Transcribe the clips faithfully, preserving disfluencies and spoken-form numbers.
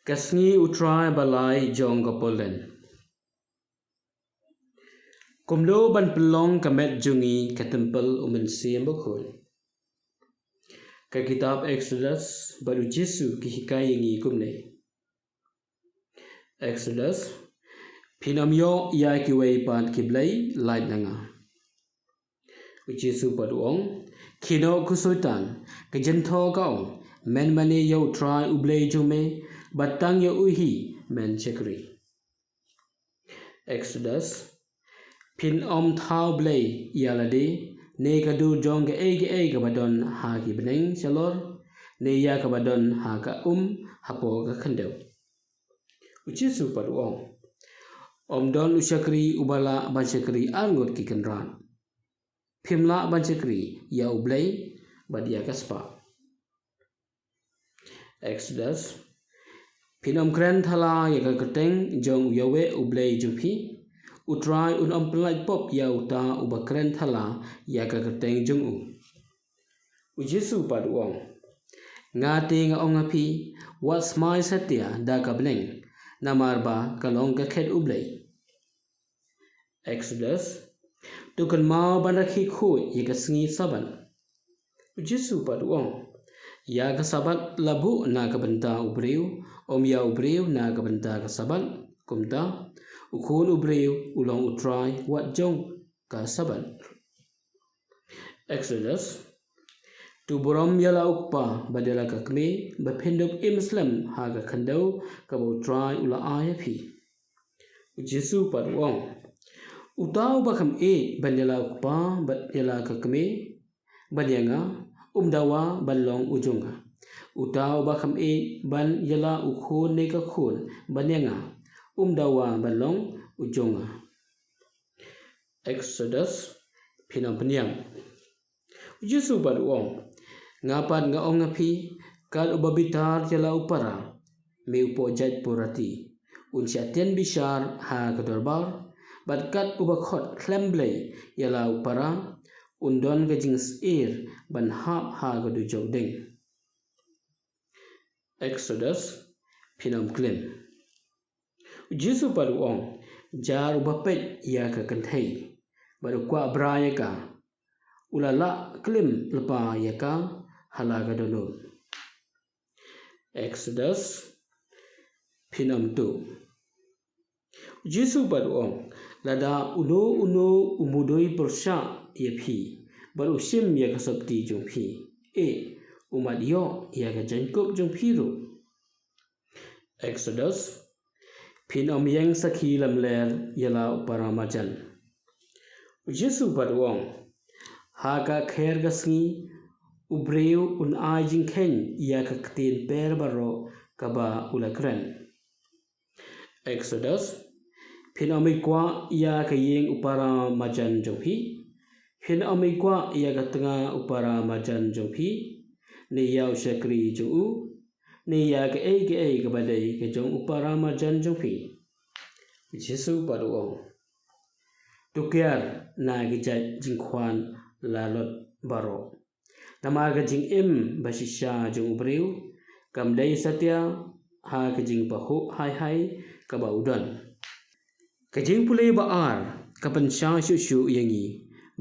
Ka sngi U Trai ba lai jong ka Poland. Kumno ban pynlong ka met jong ngi ka templ U Mynsiem Bakhuid. Ka kitab Exodus, bad U Jisu ki hikai ïa ngi kumne. Exodus, phin ym ïoh ïa kiwei pat ki blei lait na nga. U Jisu pat u ong, khie noh ko Soitan, ka jynthoh ka ong, men mane ïa U Trai U Blei jong me, bad tang ïa u hi men shakri. Exodus, phin ym thaw blei ïa lade, ne ka dur jong kaei kaei kaba don ha ki bneng shalor, ne ïa kaba don ha ka um hapoh ka khyndew. U Jisu pat u ong, ym don u shakri uba lah ban shakri arngut ki kynrad. Phim lah ban shakri ïa U Blei bad ïa ka spah. Exodus, phin ym kren thala ïa ka kyrteng jong U Yahweh U Blei jong phi. U Trai un ym pynlait pop ïa uta uba kren thala ïa ka kyrteng jong u. U Jisu pat u ong, nga te nga ong ha phi, wat smai satia da ka bneng, namar ba ka long ka khet U Blei. Exodus, to kynmaw ban rakhe khuid ïa ka sngi Sabbath. U Jisu pat u ong, ïa ka Sabbath la buh na ka bynta u briew, ym ïa u briew na ka bynta ka Sabbath. Kumta, U Khun u briew u long U Trai wat jong ka Sabbath. Exodus, to burom ïa la u kpa bad ïa la ka kmie, ba phin dup im slem ha ka khyndew kaba U Trai u la ai ha phi. U Jisu pat u ong, uta uba kham ïeit ban ïa la u kpa bad ïa la ka kmie ban ïa nga, um dawa ban long u jong nga. Uta uba kham ïeit ban ïa la u khun ne ka khun ban ïa nga, um dawa ban long u jong nga. Exodus, phin ym pynïap. U Jisu pat u ong, nga pat nga ong ha phi, kat uba bitar ïa la u para, me u pohjait porati, un shah tian bishar ha ka dorbar, bad kat uba khot khlem blei ïa la u para, un don ka jingsyier ban hap ha ka dujok ding. Exodus, phin ym klim. U Jisu pat u ong, jar uba peit ïa ka kynthei bad u kwah bra ïa ka, u la lah klim lypa ïa ka ha la ka dohnud. Exodus, phin ym tuh. U Jisu pat u ong, lada uno uno u mudui pyrshah ïa phi bad u shim ïa ka sopti jong phi, eh, u mat ïoh ïa ka jaiñkup jong phi ruh. Exodus, phin ym ïeng sakhi lamler ïa la u para marjan. U Jisu pat u ong, ha ka kher ka sngi u briew un ai jingkheiñ ïa ka ktien per baroh kaba u la kren. Exodus, phin ym kwah ïa ka ïing u para marjan jong phi, phin ym kwah ïa ka tnga u para marjan jong phi, ne ïa u shakri jong u, ne ïa kaei kaei kaba dei ka jong u para marjan jong phi. U Jisu pat u ong, to kiar na ki jait jingkhwan lalot baroh. Namar ka jingim ba shisha jong u briew kam dei satia ha ka jingpahuh hai hai kaba u don. Ka jingpule ba ar ka pynshai shuh shuh ïa ngi,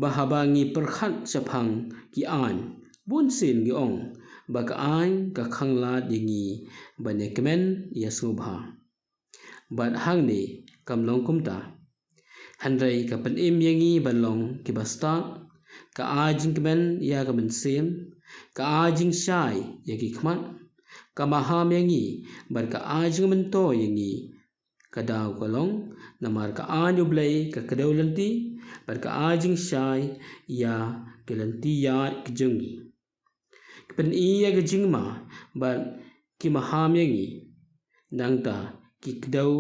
ba haba ngi pyrkhat shaphang ki aiñ, bun sien ngi ong ba ka aiñ ka khanglad ïa ngi ban ïa kmen ïa sngewbha. Bad hangne kam long kumta. Hynrei ka pynim ïa ngi ban long kiba stad, ka ai jingkmen ïa ka mynsiem, ka ai jingshai ïa ki khmat, ka maham ïa ngi, bad ka ai jingmyntoi ïa ngi. Ka daw ka long, namar ka aiñ U Blei ka kdew lynti, bad ka ai jingshai ïa ki lynti ïaid ki jong ngi. Ki pyni ïa ka jingma bad ki maham ïa ngi. Nangta ki kdew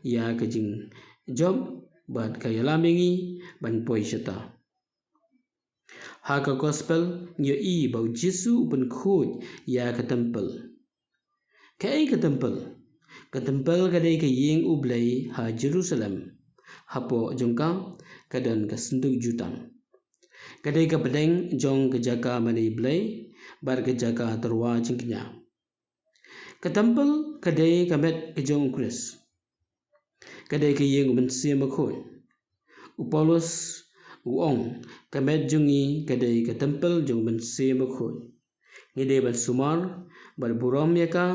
ïa ka jingjop bad ka ïalam ïa ngi ban poi shata. Ha ka gospel ngi ïohi ba U Jisu u pynkhuid ïa ka templ. Kaei ka templ? Ka templ ka dei ka ïing U Blei ha Jerusalem. Hapoh jong ka, ka don ka synduk jutang. Ka dei ka pdeng jong ka jaka mane Blei bad ka jaka tyrwa jingkñia. Ka templ ka dei ka met ka jong u Khrist. Ka dei ka ïing u Mynsiem Bakhuid. U Paulus u ong, ka met jong ngi ka dei ka templ jong u Mynsiem Bakhuid. Ngi dei ban sumar bad burom ïa ka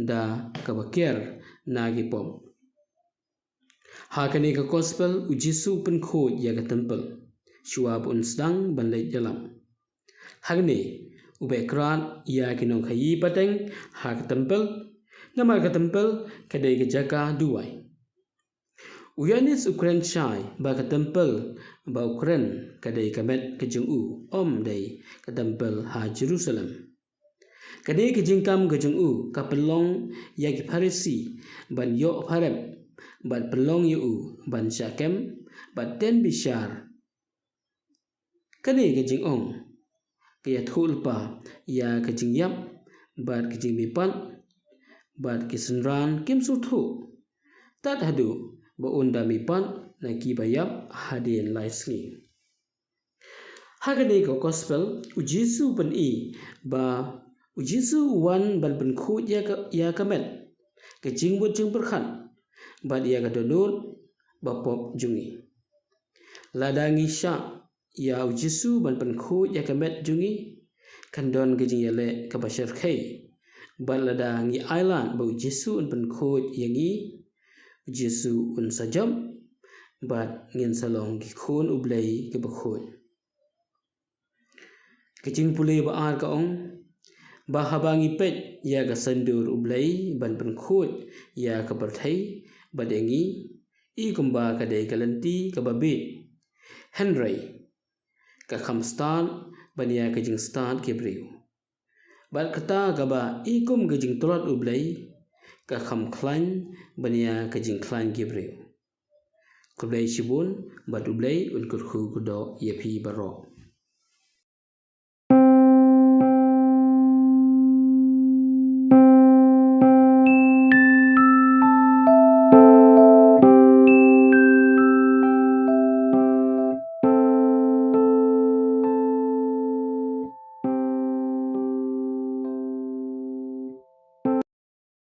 da kaba kiar na ki pop. Ha kane ka gospel u Jisu u pynkhuid ïa ka templ shuwa ba un sdang ban leit ïalam. Hangne u beh krad ïa ki nongkhaïi pateng ha ka templ, namar ka templ ka dei ka jaka duwai. U Ïoannis u kren shai ba ka templ ba u kren ka dei ka met ka jong u, ym dei ka templ ha Jerusalem. Kane ka jingkam ka jong u ka pynlong ïa ki Pharisi ban ïoh pharep bad pynlong ïa u ban shah kem bad ten bishar. Kane ka jingong ka ïathuh lypa ïa ka jingïap bad ka jingmihpat bad ki synran kim sngewthuh tad haduh ba un da mihpat na kiba ïap hadien lai sngi. Ha kane ka gospel u Jisu u pyni ba u Jisu u wan ban pynkhuid ïa ka, ïa ka met, ka jingmut jingpyrkhat bad ïa ka dohnud ba pop jong ngi. Lada ngi shah ïa u Jisu ban pynkhuid ïa ka met jong ngi, kan don ka jingïaleh kaba shyrkhei. Bad lada ngi ailad ba u Jisu un pynkhuid ïa ngi, u Jisu un sa jop bad ngin sa long ki khun u Blei kiba khuid. Ka jingpule ba ar ka ong ba haba ngi peit ïa ka syndur u Blei ban pynkhuid ïa ka pyrthei bad ïa ngi, i kumba ka dei ka lynti kaba bieit. Hynrei ka kham stad ban ïa ka jingstad ki briew. Bad kata kaba i kum ka jingtlot u Blei, ka kham khlaiñ ban ïa ka jingkhlaiñ ki briew. Khublei shibun bad u Blei un kyrkhu kyrdoh ïa phi baroh.